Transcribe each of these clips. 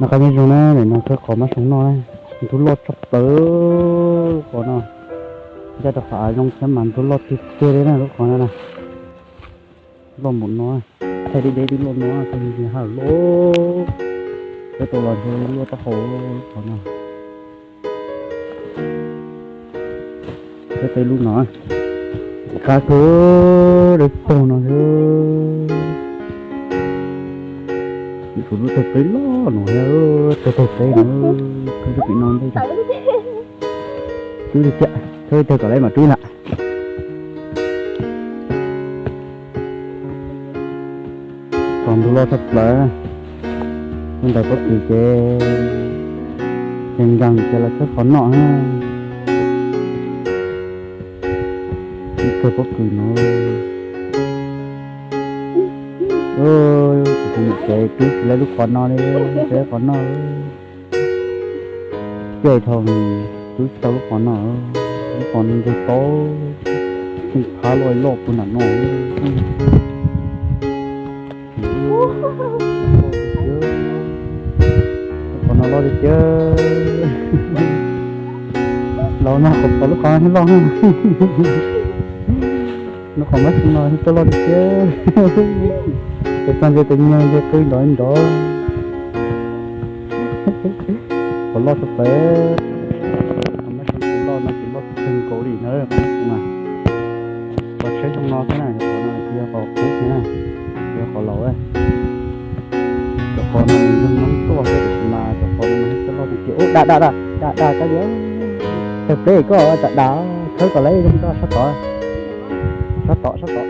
Noj qab nyob zoo na, nim no khawb qhov mab soo noj na, ntub loj tshaj plaws lub qhov no. Ncaj rau qhov av zoo thiab mas ntub loj tiag tiag li na lub qhov no na. Loj npaum no, thaij deb deb twb loj no, thaij haj loj. Peb tau los ntshe loj taub hau lub qhov no. Peb peb lub no, qab kawg, dawb paug no thiab. Tshuav lub tawg peb loj no thiab, tawg tawg peb no, kawg lub pem no ntej. Rub li thiab, thawb tawg kom lawv mam rub ntag. Qhov ntug loj tshaj plaws, tuaj ntais pob kws ces, ces nkees ces los khawb qhov noj. Ib kawg pob kws no, kuv tus niam tsev rub tsis lawv lub qhov no li, tsis lawv qhov no. Caij dhau, rub tsis tau lub qhov no, lub qhov no ntug tau, tseem phab loj loj puag nram no. Lub qhov no loj tiag tiag. Los no qhov lub qhov no loj, lub qhov mab soo no tuaj loj tiag tiag. Ces txog ntses tes nyuag ntses qw nrov nrov. Qhov loj tshaj plaws. Qhov mab soo ces loj no ces loj kawg nkaus li na qhov mab soo na. Qhov tsheb zoo no xwb na, qhov no tsis yog qhov qub thiab na, tsis yog qhov laus. Cov qhov no nws zoo noob tuaj xwb tiam sis mas cov qhov no nws tsis loj tiag tiag. Ub, dam dam dam dam dam koj, tawg pleb koj dam dam, khawb kom lawv zoo koj sab tod, sab tod sab tod.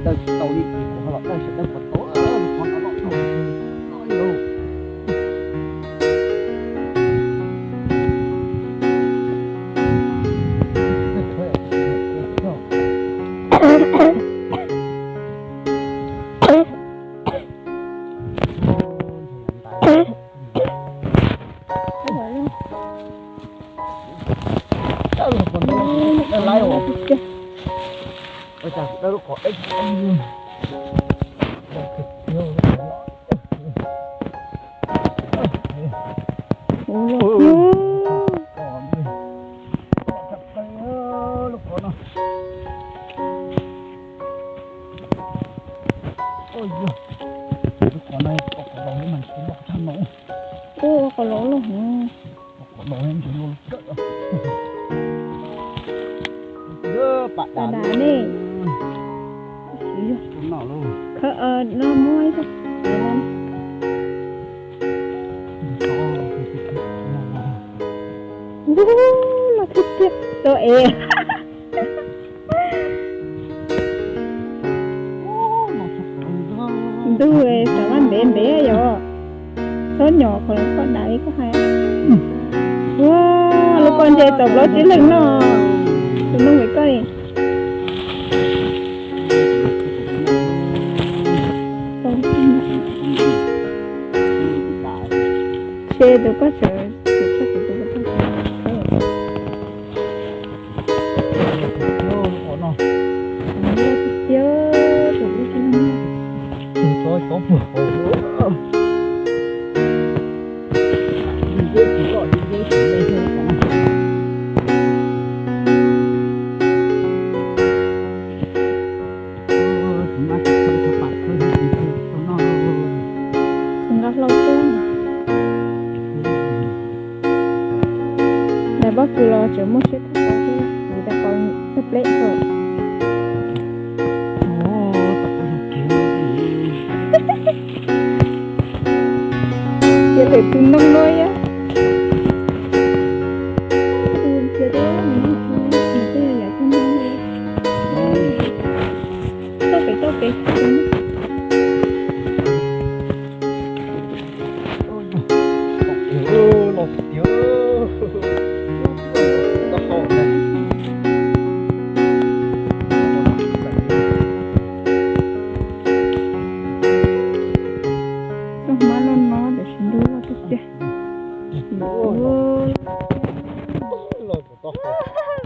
Sawv daws tsis tau li ces kuv ho los dawj sawv daws puas tau qhov no los tau. Ua qhov laus loj heev. Dam dam ne. Khawb no muab ib tug. Ub, loj tiag tiag, tau es. Ntuj, xav vaj ntev ntev yom. Txhob nyom qhov koj dam li koj hais. Ua, lub koj ntse tau plaub tsib leeg no. Tus noog koj li. Ntshe tus koj tseem tsis tshaj kuv tus koj tag. Tiag, tus ub tsis nqa hlau tuaj. Daim pob kws los tseem muaj siab khuv xim thiab, vim daim qhov tawg pleb rau. Ces lwm tus noog no yom. Tus ces tus no, tus no yom, tus no. Tau pem, tau pem. Los tiag. Koj hmab loj no tiam sis ntub loj tiag tiag. Los tus tau hau.